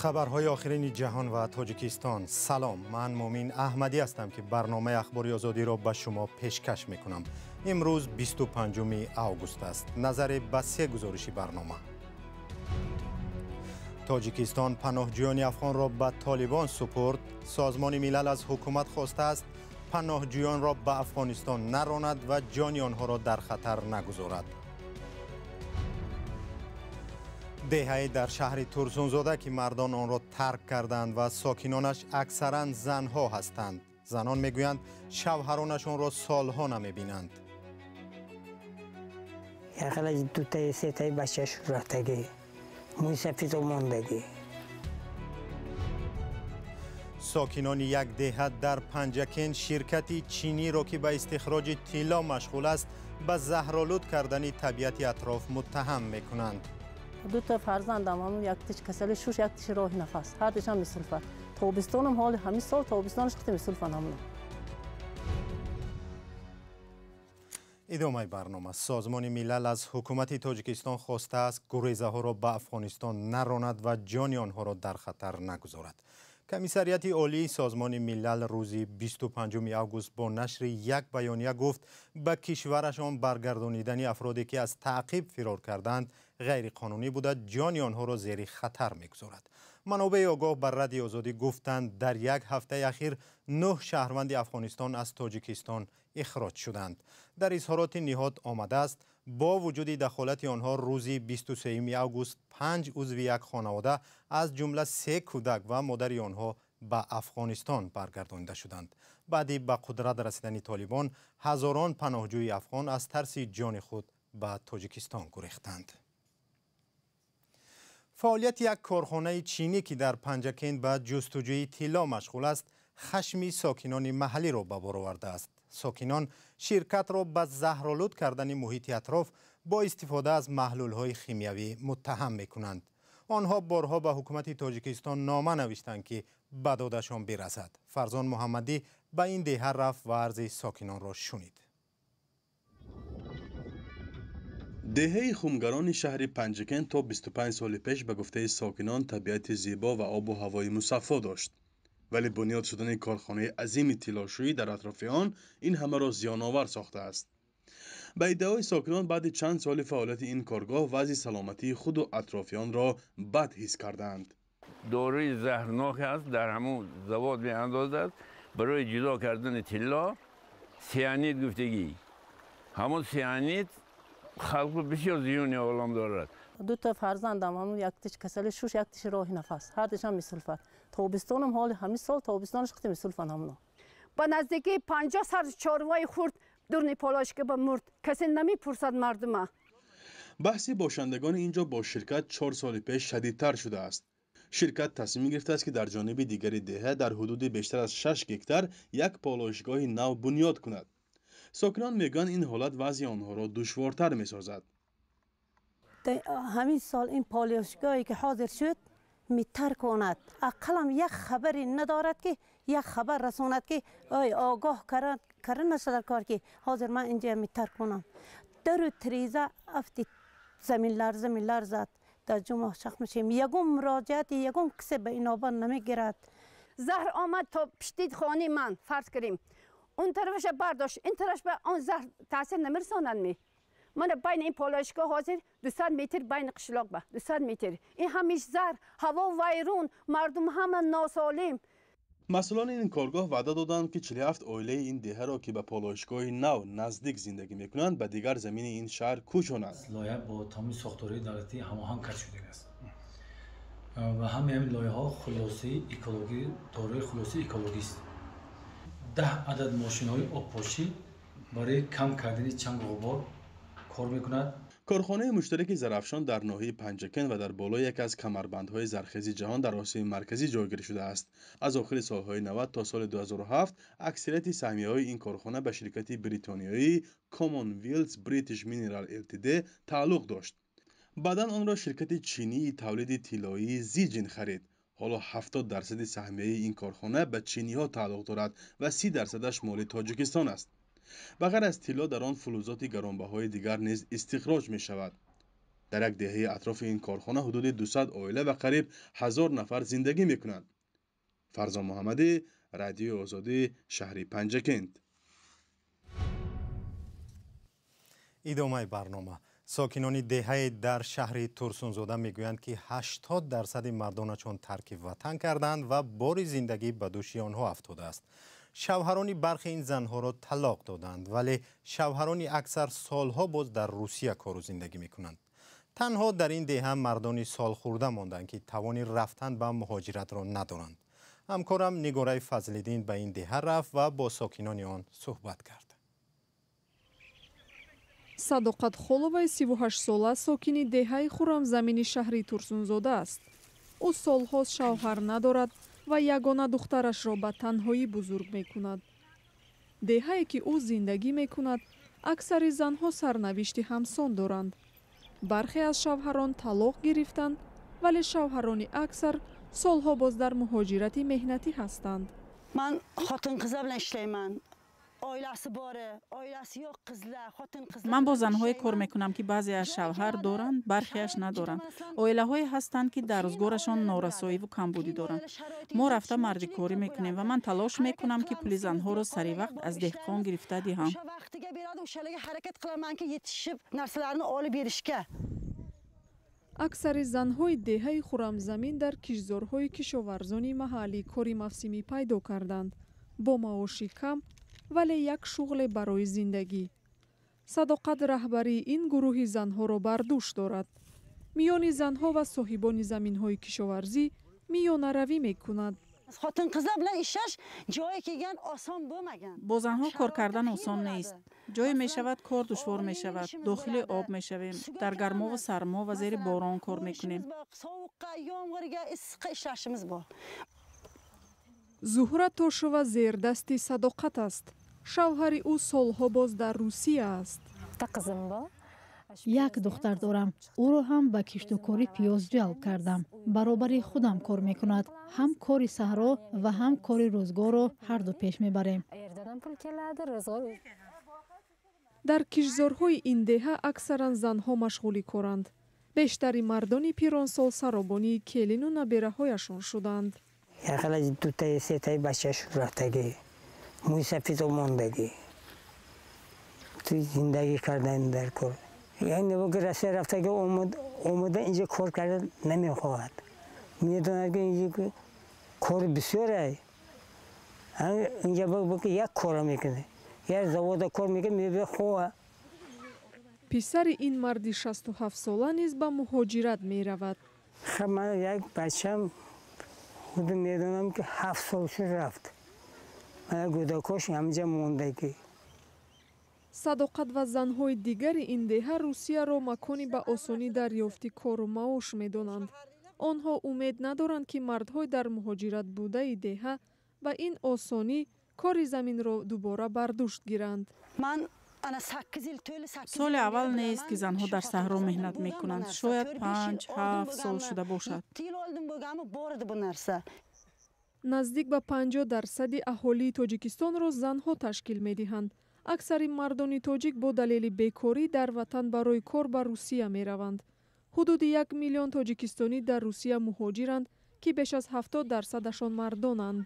Хабарҳои охирини ҷаҳон ва Тоҷикистон. Салом, ман Мумин Аҳмадӣ ҳастам, ки барномаи Ахбори Озодиро ба шумо пешкаш мекунам. Имрӯз 25 август аст. Назаре ба се гузориши барнома. Тоҷикистон паноҳҷӯёни афғонро ба Толибон супурд. Созмони Милал аз ҳукумат хостааст паноҳҷӯёнро ба Афғонистон наронад ва ҷони онҳоро дар хатар нагузорад. Деҳае дар шаҳри Турсунзода, ки мардон онро тарк карданд ва сокинонаш аксаран занҳо ҳастанд. Занон мегӯянд шавҳаронашонро солҳо намебинанд. Яқала дутаи сетаи бачаш рафтагӣ, мӯи сафедо мондагӣ. Сокинони як деҳа дар Панҷакент ширкати чиниро, ки ба истихроҷи тилло машғул аст, ба заҳролуд кардани табиати атроф муттаҳам мекунанд. Ду та фарзандам, ҳамун яктиш касали шуш, яктиш роҳи нафас. Ҳар душам мисулфа. Тобистонам ҳоли ҳамин сол тобистонаш қити мисулфан ҳамуна. Идомаи барнома. Созмони Милал аз ҳукумати Тоҷикистон хостааст гурезаҳоро ба Афғонистон наронад ва ҷони онҳоро дар хатар нагузорад. Комиссарияти Олии Созмони Милал рӯзи 25 август бо нашри як баёния гуфт, ба кишварашон баргардонидани афроде, ки аз таъқиб фирор карданд, ғайриқонунӣ буда, ҷони онҳоро зери хатар мегузорад. Манобеи огоҳ ба Радиои Озодӣ гуфтанд, дар як ҳафтаи ахир 9 шаҳрванди Афғонистон аз Тоҷикистон ихроҷ шуданд. Дар изҳороти ниҳод омадааст, бо вуҷуди дахолати онҳо рӯзи 23 август 5 узви як хонавода, аз ҷумла 3 кӯдак ва модари онҳо ба Афғонистон баргардонида шуданд. Баъди ба қудрат расидани Толибон, ҳазорон паноҳҷӯи афғон аз тарси ҷони худ ба Тоҷикистон гурехтанд. Фаъолияти як корхонаи чинӣ, ки дар Панҷакент ба ҷустуҷӯи тилло машғул аст, хашми сокинони маҳаллиро ба бор овардааст. Сокинон ширкатро ба заҳролуд кардани муҳити атроф бо истифода аз маҳлулҳои химиявӣ муттаҳам мекунанд. Онҳо борҳо ба ҳукумати Тоҷикистон нома навиштанд, ки ба додашон бирасад. Фарзон Муҳаммадӣ ба ин деҳа рафт ва арзи сокинонро шунид. Деҳаи хумгарони шаҳри Панҷакент то 25 соли пеш ба гуфтаи сокинон табиати зебо ва обу ҳавои мусаффо дошт. Вале бунёд шудани корхонаи азими тиллошӯӣ дар атрофи он ин ҳамаро зиёновар сохтааст. Ба иддаои сокинон баъди чанд соли фаъолияти ин коргоҳ вазъи саломатии худу атрофиёнро бад ҳис кардаанд. Доруи заҳрнок аст, дар ҳамун завод меандозад барои ҷудо кардани тилло сианид гуфтагӣ. Ҳамун сианид халқро бисёр зиёни олам дорад. Ду та фарзандам, ҳамун яктиш касали шуш, яктиш роҳи нафас. Ҳар душам мисулфа. Тобистонам ҳоли ҳамин сол тобистонаш қити мисулфан ҳамуна. Ба наздикии 50 сар чорвои хурд дурни полошка ба мурд. Касе намепурсад мардума. Баҳси бошандагони ин ҷо бо ширкат 4 соли пеш шадидтар шудааст. Ширкат тасмим гирифтааст, ки дар ҷониби дигари деҳа дар ҳудуди бештар аз 6 гектар як полоишгоҳи нав бунёд кунад. Сокинон мегӯянд, ин ҳолат вазъи онҳоро душвортар месозад. Ҳамин сол ин полоишгоҳе ки ҳозир шуд метарконад. Ақаллам як хабаре надорад, ки як хабар расонад, ки ой огоҳ карда нашуда кор, ки ҳозир ман инҷа метарконам. Дару тиреза афти замин ларза меларзад. Дар ҷумъа шах мешем. Ягон муроҷиати ягон касе ба инобат намегирад. Заҳр омад то пишти хонаи ман, фарз кунем. Он тарафаша бардошт, ин тараф ба он заҳр таъсир намерасонад ми. Ман байни ин полоишгоҳ ҳозир 200 метр байни қишлоқ ба 200 метр. Ин ҳамиш заҳр, ҳаво вайрон, мардум ҳама носолим. Масъулони ин коргоҳ ваъда доданд, ки 47 оилаи ин деҳаро, ки ба полоишгоҳи нав наздик зиндагӣ мекунанд, ба дигар замини ин шаҳр кӯчонанд. Лоиҳа бо тамоми сохторҳои давлатӣ ҳамоҳанг карда шудааст ва ҳамаи ҳамин лоиҳаҳо хулосаи экологӣ, дорои хулосаи экологист. 10 адад мошинҳои обпошӣ барои кам кардани чангу ғубор кор мекунад. Корхонаи муштараки Зарафшон дар ноҳияи Панҷакент ва дар болои яке аз камарбандҳои зархези ҷаҳон дар Осиёи Марказӣ ҷойгир шудааст. Аз охири солҳои 90 то соли 2007 аксарияти саҳмияҳои ин корхона ба ширкати бритониёии Commonwealth British Mineral Ltd тааллуқ дошт. Баъдан онро ширкати чинии тавлиди тиллоии Зиҷин харид. Ҳоло 70% саҳмияи ин корхона ба чиниҳо тааллуқ дорад ва 30%-аш моли Тоҷикистон аст. Ба ғайр аз тилло дар он фулузоти гаронбаҳои дигар низ истихроҷ мешавад. Дар як деҳаи атрофи ин корхона ҳудуди 200 оила ва қариб 1000 нафар зиндагӣ мекунанд. Фарзон Муҳаммадӣ, Радиои Озодӣ, шаҳри Панҷакент. Идомаи барнома. Сокинони деҳаи дар шаҳри Турсунзода мегӯянд, ки 80% мардонашон тарки ватан карданд ва бори зиндагӣ ба дӯши онҳо афтодааст. Шавҳарони бархи ин занҳоро талоқ доданд, вале шавҳарони аксар солҳо боз дар Русия кору зиндагӣ мекунанд. Танҳо дар ин деҳа мардони солхӯрда монданд, ки тавони рафтан ба муҳоҷиратро надоранд. Ҳамкорам Нигораи Фазлиддин ба ин деҳа рафт ва бо сокинони он суҳбат кард. Садоқат Холоваи 38-сола сокини деҳаи Хуррамзамини шаҳри Турсунзода аст. Ӯ солҳост шавҳар надорад ва ягона духтарашро ба танҳоӣ бузург мекунад. Деҳае ки ӯ зиндагӣ мекунад, аксари занҳо сарнавишти ҳамсон доранд. Бархе аз шавҳарон талоқ гирифтанд, вале шавҳарони аксар солҳо боз дар муҳоҷирати меҳнатӣ ҳастанд. Ман хотин-қизlar bilan ishlayman. Oilasi bori, oilasi yo'q qizlar, xotin-qizlar. Ман бо занҳое кор мекунам, ки баъзеаш шавҳар доранд, бархеаш надоранд. Оилаҳое ҳастанд, ки дар рӯзгорашон норасоиву камбудӣ доранд. Мо рафта мардикорӣ мекунем ва ман талош мекунам, ки пули занҳоро сари вақт аз деҳқон гирифта диҳам. O'sha vaqtiga beradi, o'shalarga harakat qilamanki, yetishib narsalarni olib berishga. Аксари занҳои деҳаи Хуррамзамин дар киштзорҳои кишоварзони маҳаллӣ кори мавсимӣ пайдо карданд, бо маоши кам, вале як шуғле барои зиндагӣ. Садоқат раҳбарии ин гурӯҳи занҳоро бар дӯш дорад. Миёни занҳо ва соҳибони заминҳои кишоварзӣ миёнаравӣ мекунад. Xotin-qizlar bilan ishlash joyi kelgan oson bo'lmagan. Бо занҳо кор кардан осон нест. Ҷое мешавад, кор душвор мешавад, дохили об мешавем, дар гармову сармо ва зери борон кор мекунем. Sovuqqa, yomg'irga, issiqqa ishlashimiz bor. Зуҳра Тошова зердасти Садоқат аст. Шавҳари ӯ солҳо боз дар Русия аст. Як духтар дорам. Ӯро ҳам ба киштукори пиёз ҷалб кардам. Баробари худам кор мекунад. Ҳам кори саҳро ва ҳам кори рӯзгорро ҳарду пеш мебарем. Дар киштзорҳои ин деҳа аксаран занҳо машғули коранд. Бештари мардони пиронсол саробонии келину набераҳояшон шуданд. Яқала дутаи сетаи бачааш рафтагӣ, мӯи сафедо мондагӣ. Ту зиндагӣ кардан дар кор. Яъне ки Россия рафтагӣ омада инҷа кор карда намехоҳад. Медонад ки инҷа кор бисёр ай. Инҷа ки як кора мекунад. Як завода кор мекунад, мебия хоҳа. Писари ин марди 67-сола низ ба муҳоҷират меравад. Хаб ман як бачам худам медонам ки 7 сол шуд рафт. Мана гӯдакош ҳамҷа мондагӣ. Садоқат ва занҳои дигари ин деҳа Русияро макони ба осонӣ дарёфти кору маош медонанд. Онҳо умед надоранд, ки мардҳои дар муҳоҷират будаи деҳа ба ин осонӣ кори заминро дубора бар дӯш гиранд. Ман ана 8 yil to'la 8 Соли аввал нест, ки занҳо дар саҳро меҳнат мекунанд. Шояд 5-7 сол шуда бошад. Yil oldin bo'lganmi bor edi bu narsa. Наздик ба 50% аҳолии Тоҷикистонро занҳо ташкил медиҳанд. Аксари мардони тоҷик бо далели бекорӣ дар ватан барои кор ба Русия мераванд. Ҳудуди 1 миллион тоҷикистонӣ дар Русия муҳоҷиранд, ки беш аз 70%-ашон мардонанд.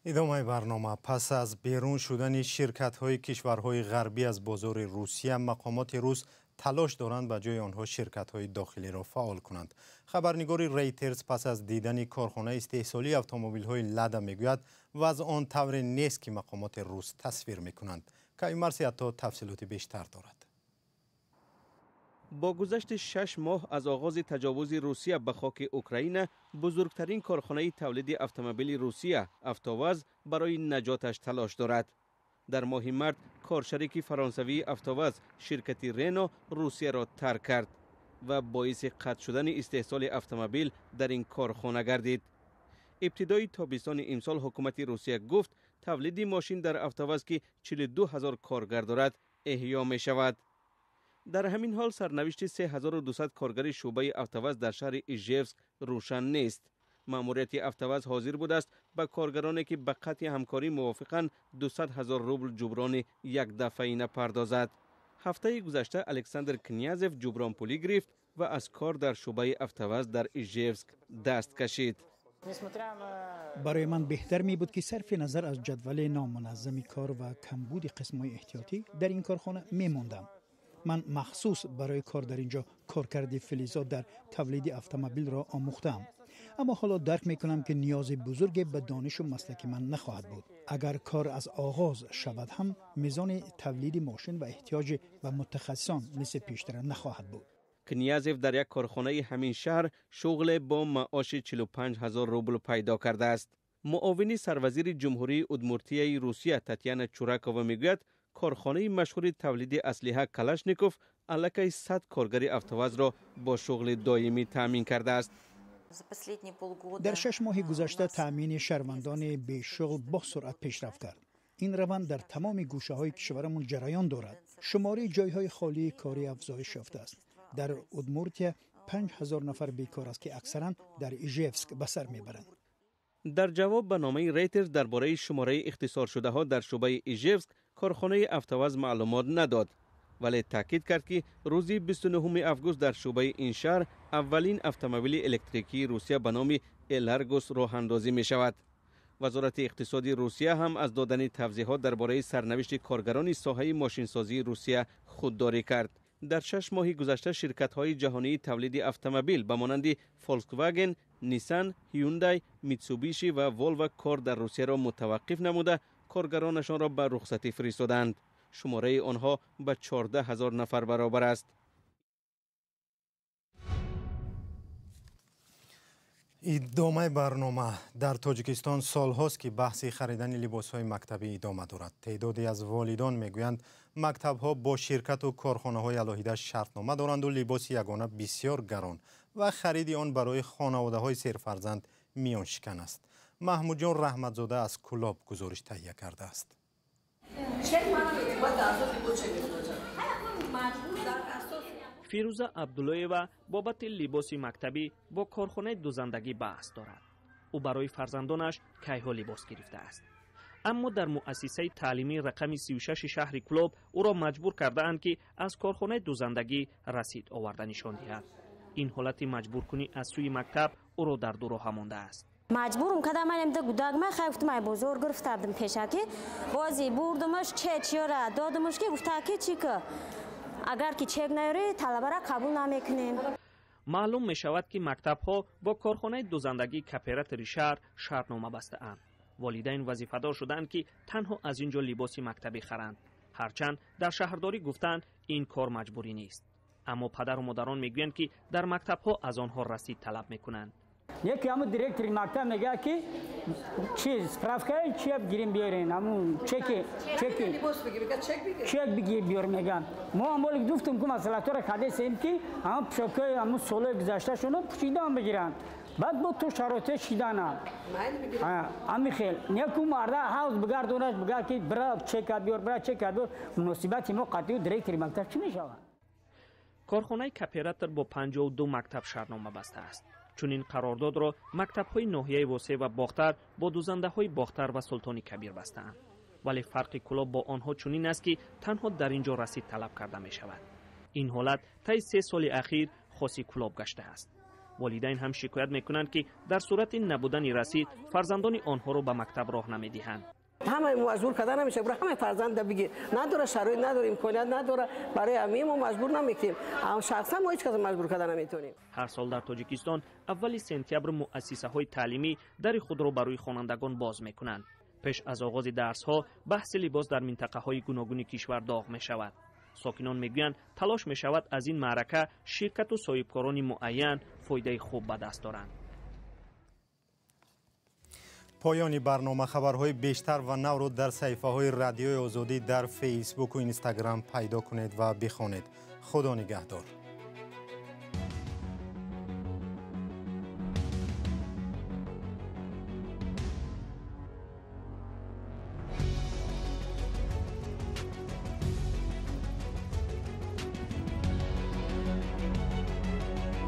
Идомаи барнома. Пас аз берун шудани ширкатҳои кишварҳои ғарбӣ аз бозори Русия, мақомоти рус талош доранд ба ҷои онҳо ширкатҳои дохилиро фаъол кунанд. Хабарнигори Рейтерс пас аз дидани корхонаи истеҳсолии автомобилҳои Лада мегӯяд, вазъ он тавре нест, ки мақомоти рус тасвир мекунанд. Каюмарси ҳатто тафсилоти бештар дорад. Бо гузашти 6 моҳ аз оғози таҷовузи Русия ба хоки Украина, бузургтарин корхонаи тавлиди автомобили Русия, Автоваз, барои наҷоташ талош дорад. Дар моҳи март коршарики фаронсавии Автоваз, ширкати Рено, Русияро тарк кард ва боиси қатъ шудани истеҳсоли автомобил дар ин корхона гардид. Ибтидои тобистони имсол ҳукумати Русия гуфт, тавлиди мошин дар Автоваз, ки 42 ҳазор коргар дорад, эҳё мешавад. Дар ҳамин ҳол сарнавишти 3200 коргари шӯъбаи Автоваз дар шаҳри Ижевск рӯшан нест. Маъмурияти АвтоВАЗ ҳозир будааст ба коргароне ки ба қатъи ҳамкорӣ мувофиқанд 200 ҳазор рубл ҷуброни якдафъаина пардозад. Ҳафтаи гузашта Александр Князев ҷубронпулӣ гирифт ва аз кор дар шӯъбаи АвтоВАЗ дар Ижевск даст кашид. Барои ман беҳтар мебуд ки сарфи назар аз ҷадвали номуназзами кор ва камбуди қисмҳои эҳтиётӣ дар ин корхона мемондам. Ман махсус барои кор дар инҷо коркарди филизот дар тавлиди автомобилро омӯхтаам. Аммо ҳоло дарк мекунам ки ниёзи бузурге ба донишу маслаки ман нахоҳад буд. Агар кор аз оғоз шавад ҳам, мизони тавлиди мошин ва эҳтиёҷи ба мутахассисон мисли пештара нахоҳад буд. Князев дар як корхонаи ҳамин шаҳр шуғле бо маоши 45 ҳазор рубл пайдо кардааст. Муовини сарвазири ҷумҳурии Удмуртияи Русия Татьяна Чуракова мегӯяд, корхонаи машҳури тавлиди аслиҳа Калашников аллакай 100 коргари АвтоВАЗро бо шуғли доимӣ таъмин кардааст. Дар 6 моҳи гузашта таъмини шаҳрвандони бешуғл бо суръат пешрафт кард. Ин раванд дар тамоми гӯшаҳои кишварамон ҷараён дорад. Шумораи ҷойҳои холии корӣ афзоиш ёфтааст. Дар Удмуртия 5000 нафар бекор аст ки аксаран дар Ижевск ба сар мебаранд. Дар ҷавоб ба номаи Рейтерс дар бораи шумораи ихтисоршудаҳо дар шӯъбаи Ижевск, корхонаи АвтоВАЗ маълумот надод, вале таъкид кард ки рӯзи 29 август дар шӯъбаи ин шаҳр аввалин автомобили электрикии Русия ба номи Эларгус роҳандозӣ мешавад. Вазорати иқтисоди Русия ҳам аз додани тавзеҳот дар бораи сарнавишти коргарони соҳаи мошинсозии Русия худдорӣ кард. Дар 6 моҳи гузашта ширкатҳои ҷаҳонии тавлиди автомобил ба монанди Volkswagen, Nissan, Hyundai, Mitsubishi ва Volvo кор дар Русияро мутаваққиф намуда, коргаронашонро ба рухсатӣ фиристоданд. Шумораи онҳо ба 14 ҳазор нафар баробар аст. Идомаи барнома. Дар Тоҷикистон солҳост ки баҳси харидани либосҳои мактабӣ идома дорад. Теъдоде аз волидон мегӯянд, мактабҳо бо ширкату корхонаҳои алоҳида шартнома доранду либоси ягона бисёр гарон ва хариди он барои хонаводаҳои серфарзанд миёншикан аст. Маҳмудҷон Раҳматзода аз Кӯлоб гузориш таҳия кардааст. Фирӯза Абдуллоева бобати либоси мактабӣ бо корхонаи дузандагӣ баҳс дорад. Ӯ барои фарзандонаш кайҳо либос гирифтааст. Аммо дар муассисаи таълимии рақами 36 шаҳри Кӯлоб ӯро маҷбур кардаанд, ки аз корхонаи дузандагӣ расид оварда нишон диҳад. Ин ҳолати маҷбуркунӣ аз сӯи мактаб ӯро дар ду роҳа мондааст. Маҷбурум кардам, манам да гудак ман хай гуфтам, ай бозор гирифта будам пеша ки бози бурдумаш чечиёра додумаш ки гуфта ки чӣ ки агар ки чек наёрӣ талабара қабул намекунем. Маълум мешавад, ки мактабҳо бо корхонаи дузандагии кооператори шаҳр шартнома бастаанд. Волидайн вазифадор шуданд, ки танҳо аз ин ҷо либоси мактабӣ харанд. Ҳарчанд дар шаҳрдорӣ гуфтанд, ин кор маҷбурӣ нест. Аммо падару модарон мегӯянд, ки дар мактабҳо аз онҳо расид талаб мекунанд. Яке ҳамун директори мактаб мегӯяд, ки чи справка чи бигирем биёрен, ҳамун чеки чеки чек бигир биёр мегӯянд. Мо ҳам боли гуфтем, ки масъалаторо кардесем, ки ҳамун пӯшокҳои ҳамун солҳои гузашташонро пӯшидан бигиранд. Баъд бо ту шароите шидана. Ҳамин хел неку марда ҳавз бигардонаш бигӯяд, ки бира чека биёр, бира чека биёр. Муносибати мо қатъию директори мактаб чӣ мешавад? Корхонаи кооператор бо 52 мактаб шартнома бастааст. Чунин қарордодро мактабҳои ноҳияи Восеъ ва Бохтар бо дузандаҳои Бохтар ва Султони Кабир бастаанд. Вале фарқи Кӯлоб бо онҳо чунин аст, ки танҳо дар ин ҷо расид талаб карда мешавад. Ин ҳолат таи 3 соли ахир хоси Кӯлоб гаштааст. Волидайн ҳам шикоят мекунанд, ки дар сурати набудани расид фарзандони онҳоро ба мактаб роҳ намедиҳанд. Ҳама маҷбур карда намешавад, барои ҳама фарзанда бигир. Надора шароит, надора имконият, надора. Барои ҳамин мо маҷбур намекунем. Аммо шахсан мо ҳеҷ касро маҷбур карда наметавонем. Ҳар сол дар Тоҷикистон аввали сентябр муассисаҳои таълимӣ дари худро барои хонандагон боз мекунанд. Пеш аз оғози дарсҳо баҳси либос дар минтақаҳои гуногуни кишвар доғ мешавад. Сокинон мегӯянд, талош мешавад аз ин маърака ширкату соҳибкорони муайян фоидаи хуб ба даст доранд. Поёни барнома. Хабарҳои бештар ва навро дар саҳифаҳои Радиои Озодӣ дар Фейсбуку Инстаграм пайдо кунед ва бихонед. Худо нигаҳдор.